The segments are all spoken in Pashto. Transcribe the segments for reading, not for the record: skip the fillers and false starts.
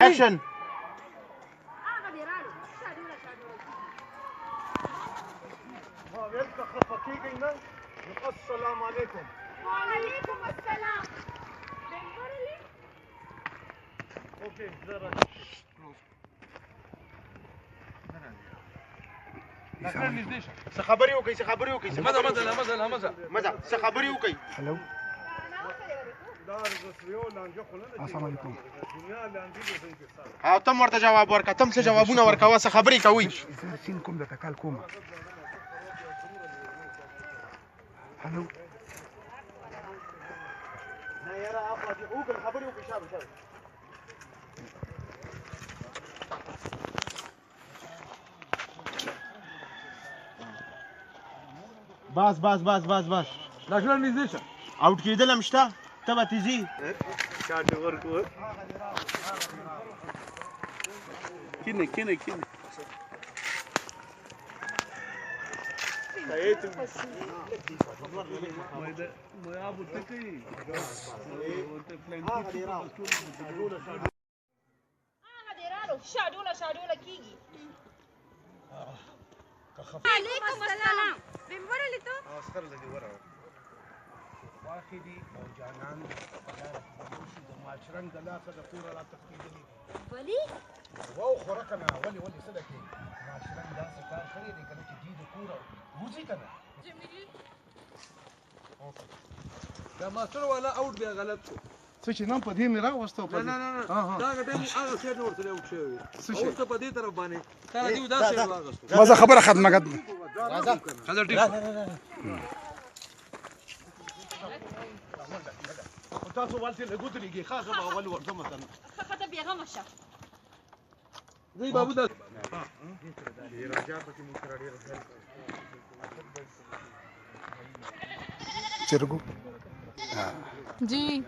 اکشن. السلام علیکم. وعلیکم السلام. okay زرا څه خبرې وکړئ، څه خبرې وکړئ. مزه مزه مزه مزه مزه، څه خبرې وکړئ. hello، السلام علیکم. او تم ورته جواب ورکړه، تم څه جوابونه ورکوه، څه خبرې کوئ. زه سین کوم، درته کال کوم. هلو. نه یاره، اخوا دې وکړه، خبرې وکړئ. شابه شابه. بس بس بس بس بس. ډاکټر نږدې شه. اوټ کېدل هم شته، ته به تیزي. شاټ ورکو. کینه کینه کینه. هغه دی رالو، شاډوله شاډوله کیږي. وعلیکم السلام. بمبرلې ته واخې دي او جانان په لاره کې به شي، د ماشرنګ د لاسه د کوره را تښتېدلي دي. ولی؟ واو خوره که نه، ولې ولې څه لکې ماشرنګ داسې کار کړی دی که نه چې دوی د کوره وځي که نه. دا ماستر والا اوټ بیا غلط شو. څه چې نن په دې مې راوسته. نه نه نه، دا هغه ټایم هغه سیټ نه ورته اوټ شوی څه شي؟ اوس ته په دې طرف باندې تا دیو دا سیټ واغستو. مزه خبره ختمه کړه. راځه. خزر ټیک. تاسو والته لګوتريږي، خاصه به اول ورته مثلا. ښه ته بېغمه شه. زی بابو دا چرګو. جی.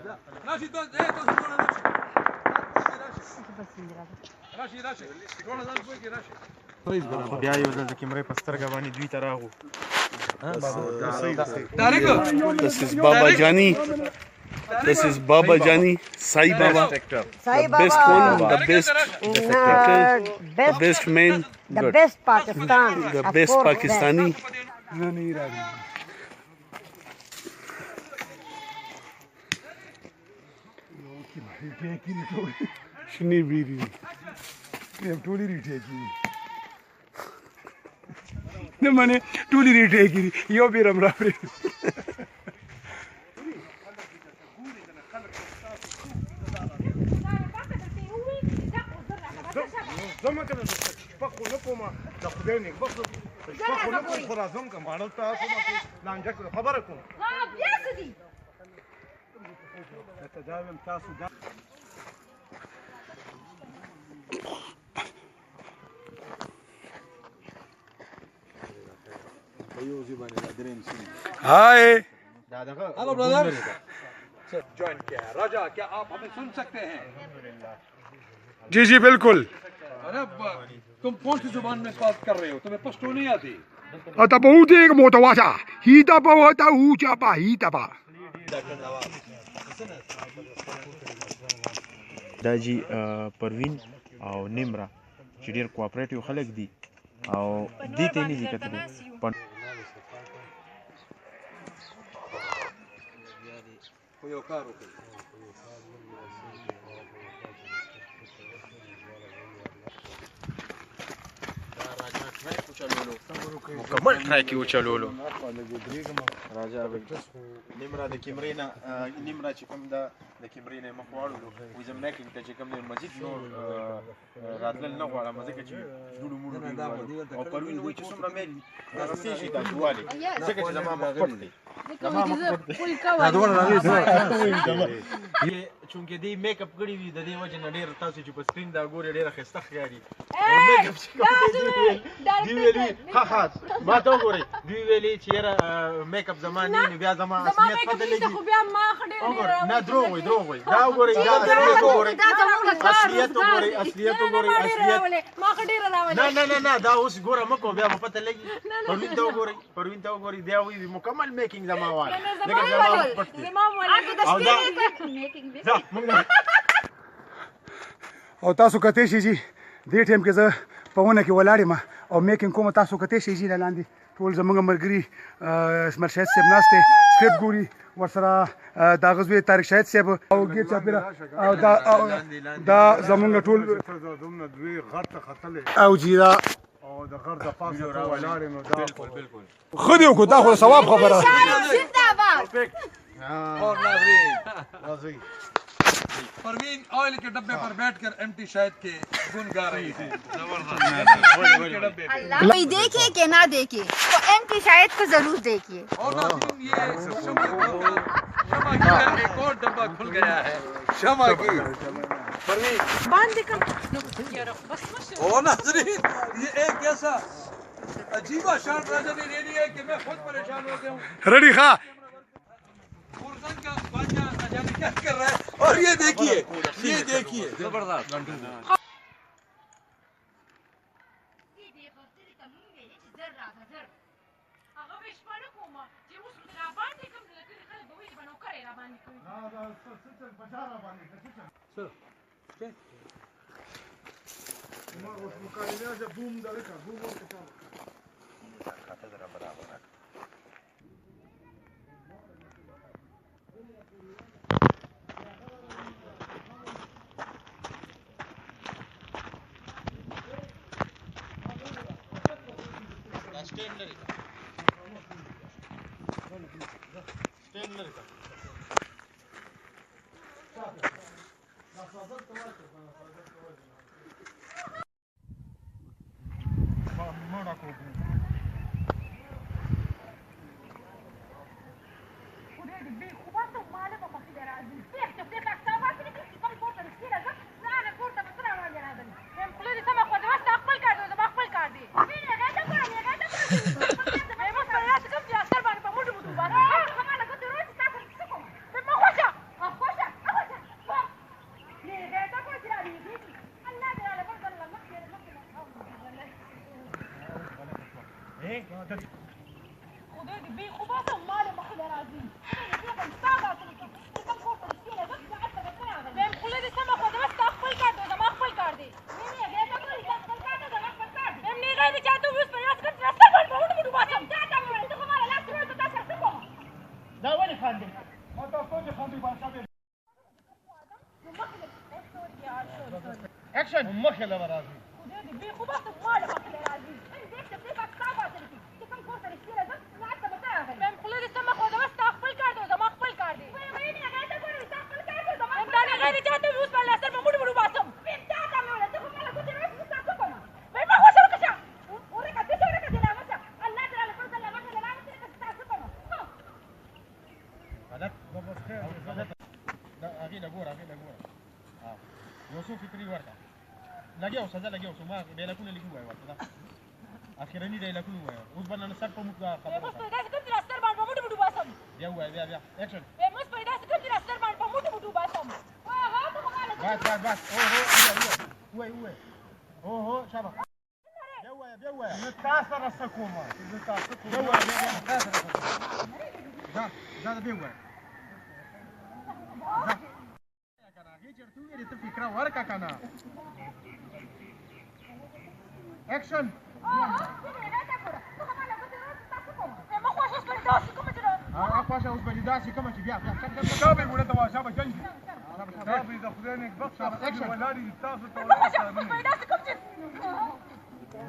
راشي تاسو، اے تاسو ټول راشي، راشي راشي ټول ځان پوي کې راشي. بیا یو ځل د کیمرې په سترګه باندې دوی ته راغو. طارق. This is Baba Jani. This is Baba Jani, Sai Baba. Sai The best Baba. one, the best actor, the best man, The best Pakistan. the Of best course. Pakistani. نه نه راغلی. شنې بیري. ټولې ریټې کېږي نه منې، ټولې ریټې کېږي، یو بیرم را پرې. زما کنه شپه خو نه کومه، د خدای نیکبخت شپه خو نه کوم، خو راځم که ماړل تاسو لانجه خبره کوم. ها، بیا څه دي؟ ته دا ویم تاسو دا hi. دا دغه. Hello brother, join किया है राजा, क्या आप हमें सुन सकते हैं؟ جی جی بالکل. अरे तुम कौन सी जुबान में बात कर रहे हो؟ तुम्हें पश्तो नहीं आती؟ ته په دې موتواشه هیتا په وتا او چا په هیتا په. دا جی پروین او نمرا چې ډېر cooperative خلک دي او دې ته نه دي کتلي. خو یو کار وکړئ. مکمل ټریک یې وچلولو. راجا نمرا د کیمرې نه، نمرا چې کوم دا د کیمرې نه مخ واړولو، وایي زه میکینګ ته چې کوم دی مزید نور راتلل نه غواړم، ځکه چې دوړو موړو ډېر والو. او پروین وایي چې څومره میل راغستې شي تاسو والي، ځکه چې زما مخ پټ دی، زما مخ پټ دی. چونکې دی میک اپ کړی وي، د دې وجې نه ډېر تاسو چې په سکرین دا ګورئ ډېره ښایسته ښکاري. او میک اپ چې کوم دی، دوی ویلي ښه ښه ما ته وګورئ، دوی ویلي چې یاره میک اپ زما نه وي، نو بیا زما زما اصلیت میک اپ پته نشته. لګي. خو بیا ما ښه ډېر وګورئ ډېر. نه، دروغ وایي، دروغ وایي. دا وګورئ، دا اصلیت وګورئ، اصلیت وګورئ، اصلیت وګورئ، اصلیت. ما ښه ډېره راولې. نه نه نه نه، دا اوس ګوره مه کوه، بیا به پته لګي. پروین ته وګورئ، پروین ته وګورئ، بیا وایي مکمل میکینګ زما واله، ځکه زما مخ پټ دی. زما او دا میکینګ. ځه موږ. او تاسو کتی شئ چې دې ټایم کې زه په ونه کې ولاړ یم او making کوم. تاسو کتی شئ چې لاندې ټول زمونږ ملګري اسماعیل شاهد صاحب ناست دی، سکرپټ ګوري ورسره د هغه زوی طارق شاهد صاحب او ګیر چاپېره او دا دا زمونږ ټول او جی دا او د غر د پاسه ته ولاړې نو دا بالکل بالکل ښه دی وکړو، دا خو د ثواب خبره ده. زنده‌باد. اور ناظرین پروین ऑयल के डब्बे पर बैठकर एमटी शाहिद के गुन गा रही थी। जबरदस्त के डब्बे पे। कोई देखे कि ना देखे तो एमटी शाहिद को जरूर देखिए। और नाज़रीन ये शमा की का एक और डब्बा खुल गया है, शमा की। परवीन बांध दे कम। और नाज़रीन ये एक ऐसा अजीबा शान राजा ने ले लिया कि मैं खुद परेशान हो गया हूँ। रेडी खा का बादशाह न जाने क्या कर रहा है। और ये देखिए, ये देखिए जबरदस्त।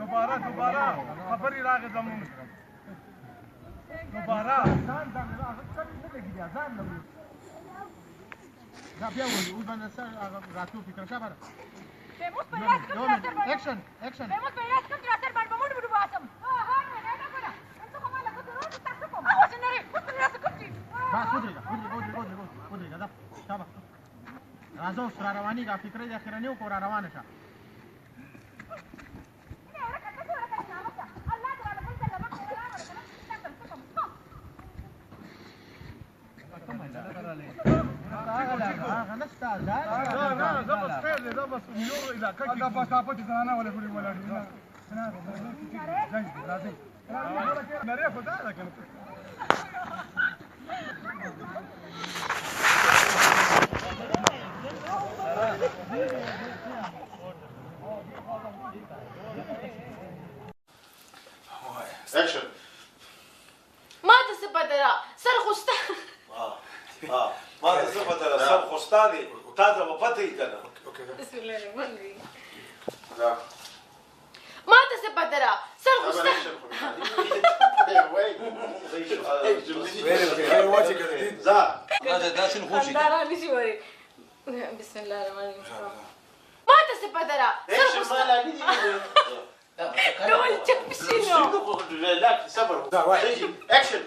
دوباره دوباره خبرې راغې زمونږ دوباره راځه اوس را روانېږه، فکرې د اخرنۍ وکړه، را روانه شه. پته ده، سر خو ستا دی، تا ته به پته وي که نه. بسم الله الرحمن الرحیم. ما ته څه پته ده، سر خو ستا. خندا را نشي ورې. بسم الله الرحمن الرحیم. ما ته څه پته ده، سر خو ستا. ټول چپ شي نو. اکشن.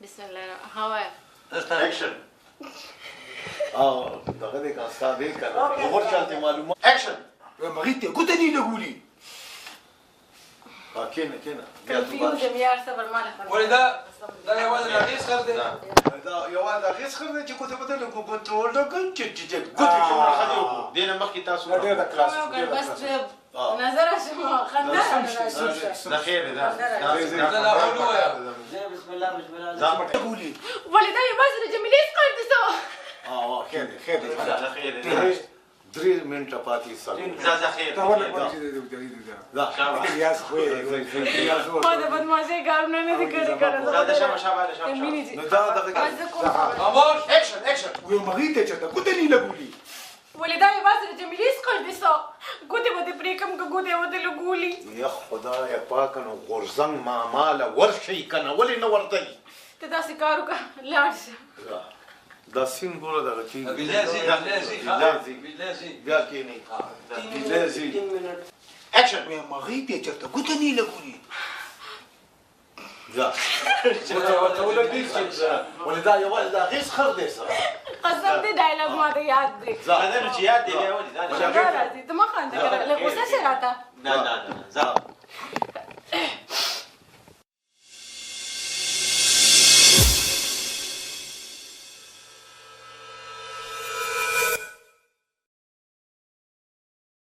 بسم الله الرحمن. ها وایه. اکشن. دغه دی که ستا دی که نه، غور چاته معلومات. اکشن. مغې ته ګوته نه لګولي. کښېنه کښېنه. کنفیوز یم یار، صبر ما له. ولې دا دا یوازې د هغې سر دی؟ دا یوازې د هغې سر دی چې ګوتې به دې ګوتې ولګوي چې ګوتې څومره ښه دی وکړو دې نه مخکې تاسو ډېر د کلاس بس نظر شم خندا راځي. دا خیر دی. دا لا ووایه. بسم الله بسم الله. ولې دا یوازې د جمیلې سر دی؟ څه خیر دی خیر دی. دا خیر دی. 3 منټه پاتې سره. زه خیر. دا ولې ما د بدمعاشۍ کارونه نه دي کړي که نه. دا شابه شابه شابه. نو دا دغه خاموش. اکشن اکشن. وی مغې ته چېرته ګوتې نه لګولي. ولې دا یوازې د جمیلې سر دی؟ څه ګوتې به دې پرې کړم که ګوتې ورته لګولي؟ یا خدای پاک، نو غورځنګ ماما له ورشئ که نه، ولې نه ورځئ؟ ته داسې کار وکړه، لاړ شه. دا سین ګوره دغه کېږي. بلازي بلازي بیا کښېنئ. بلازي. اکشن. وی مغې ته چېرته ګوتې نه لګولي. ځه ګوتې ورته ولګوي چې ولې دا یوازې د هغې سخر دی سره. قسم دې ډایلاګ ما ته یاد دی. دا نو چې یاد دی بیا ولې دا خندا راځي. ته مه خانده که نه، لږ غوسه شې راته. نه نه نه. ځه.